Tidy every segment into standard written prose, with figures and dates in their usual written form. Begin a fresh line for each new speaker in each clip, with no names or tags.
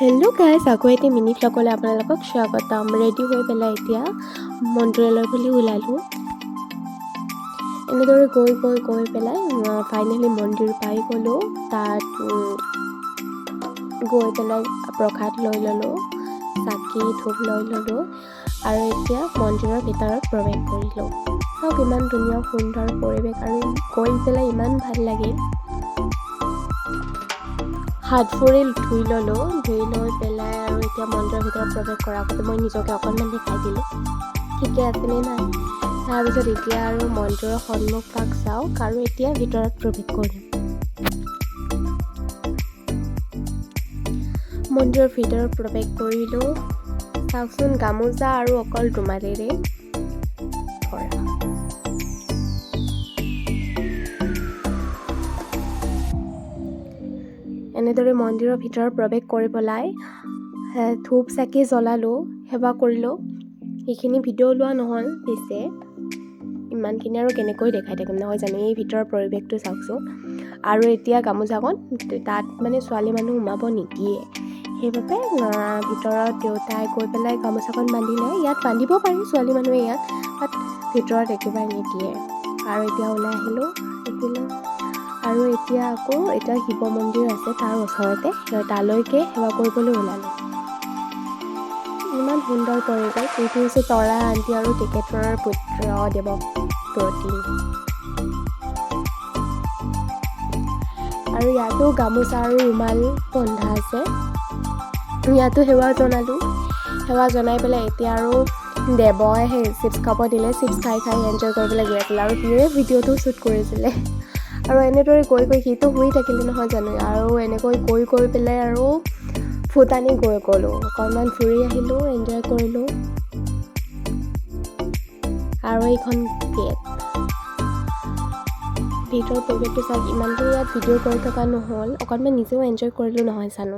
Hello' guys, আকৌ এটি mini ভ্লগলৈ আপোনালোকক স্বাগতম। ৰেডি হৈ পেলাই এতিয়া মন্দিৰলৈ বুলি ওলালোঁ। এনেদৰে গৈ গৈ গৈ পেলাই ফাইনেলি মন্দিৰ পাই গ'লোঁ। তাত গৈ পেলাই প্ৰসাদ লৈ ল'লোঁ, চাকি ধূপ লৈ ল'লোঁ আৰু এতিয়া মন্দিৰৰ ভিতৰত প্ৰৱেশ কৰিলোঁ। চাওক, ইমান ধুনীয়া সুন্দৰ পৰিৱেশ আৰু গৈ পেলাই ইমান ভাল লাগিল। হাত ভৰি ধুই ল'লোঁ। ধুই লৈ পেলাই আৰু এতিয়া মন্দিৰৰ ভিতৰত প্ৰৱেশ কৰাৰ আগতে মই নিজকে অকণমান দেখাই দিলোঁ, ঠিকে আছেনে নাই। তাৰপিছত এতিয়া আৰু মন্দিৰৰ সন্মুখভাগ চাওক আৰু এতিয়া ভিতৰত প্ৰৱেশ কৰিম। মন্দিৰৰ ভিতৰত প্ৰৱেশ কৰিলোঁ। চাওকচোন, গামোচা আৰু অকল ৰুমালেৰে ভৰা। এনেদৰে মন্দিৰৰ ভিতৰত প্ৰৱেশ কৰি পেলাই ধূপ চাকি জ্বলালোঁ, সেৱা কৰিলোঁ। সেইখিনি ভিডিঅ' লোৱা নহ'ল পিছে, ইমানখিনি আৰু কেনেকৈ দেখাই থাকিম, নহয় জানো? এই ভিতৰৰ পৰিৱেশটো চাওকচোন। আৰু এতিয়া গামোচাখন তাত মানে ছোৱালী মানুহ সোমাব নিদিয়ে, সেইবাবে ভিতৰত দেউতাই গৈ পেলাই গামোচাখন বান্ধিলে। ইয়াত বান্ধিব পাৰি ছোৱালী মানুহে ইয়াত, বাট ভিতৰত একেবাৰে নিদিয়ে। আৰু এতিয়া ওলাই আহিলোঁ দেখিলোঁ। আৰু এতিয়া আকৌ এতিয়া শিৱ মন্দিৰ আছে তাৰ ওচৰতে, তালৈকে সেৱা কৰিবলৈ ওলালোঁ। ইমান সুন্দৰ পৰিৱেশ। এইটো হৈছে তৰা আণ্টি আৰু তেখেতৰ পুত্ৰ দেৱপ্ৰতিম। আৰু ইয়াতো গামোচা আৰু ৰুমাল বন্ধা আছে। ইয়াতো সেৱা জনালোঁ। সেৱা জনাই পেলাই এতিয়া আৰু দেৱই সেই চিপছ খাব দিলে। চিপছ খাই খাই এনজয় কৰিবলৈ গৈ আছিলে আৰু সিয়ে ভিডিঅ'টো শ্বুট কৰিছিলে। আৰু এনেদৰে গৈ গৈ সিটো শুই থাকিলে, নহয় জানো? আৰু এনেকৈ গৈ গৈ পেলাই আৰু ফুটানি গৈ গ'লোঁ, অকণমান ফুৰি আহিলোঁ, এনজয় কৰিলোঁ। আৰু এইখন গেট, ভিতৰৰ পৰিৱেশটো চাওক। ইমানটো ইয়াত ভিডিঅ' কৰি থকা নহ'ল, অকণমান নিজেও এনজয় কৰিলোঁ, নহয় জানো?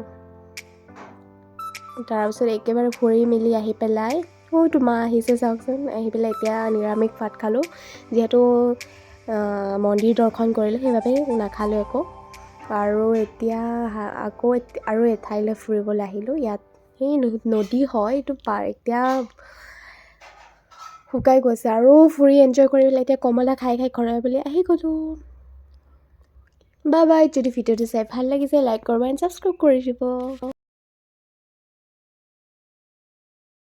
তাৰপিছত একেবাৰে ফুৰি মেলি আহি পেলাই, অ'টো মা আহিছে চাওকচোন। আহি পেলাই এতিয়া নিৰামিষ ভাত খালোঁ। যিহেতু মন্দিৰ দৰ্শন কৰিলোঁ, সেইবাবে নাখালোঁ একো। আৰু এতিয়া আকৌ আৰু এঠাইলৈ ফুৰিবলৈ আহিলোঁ। ইয়াত সেই নদী হয়, এইটো পাৰ এতিয়া শুকাই গৈছে। আৰু ফুৰি এনজয় কৰি পেলাই এতিয়া কমলা খাই খাই ঘৰলৈ বুলি আহি গ'লোঁ। Bye bye. যদি ভিডিঅ'টো চাই ভাল লাগিছে, লাইক কৰিব এণ্ড ছাবস্ক্ৰাইব কৰি দিব।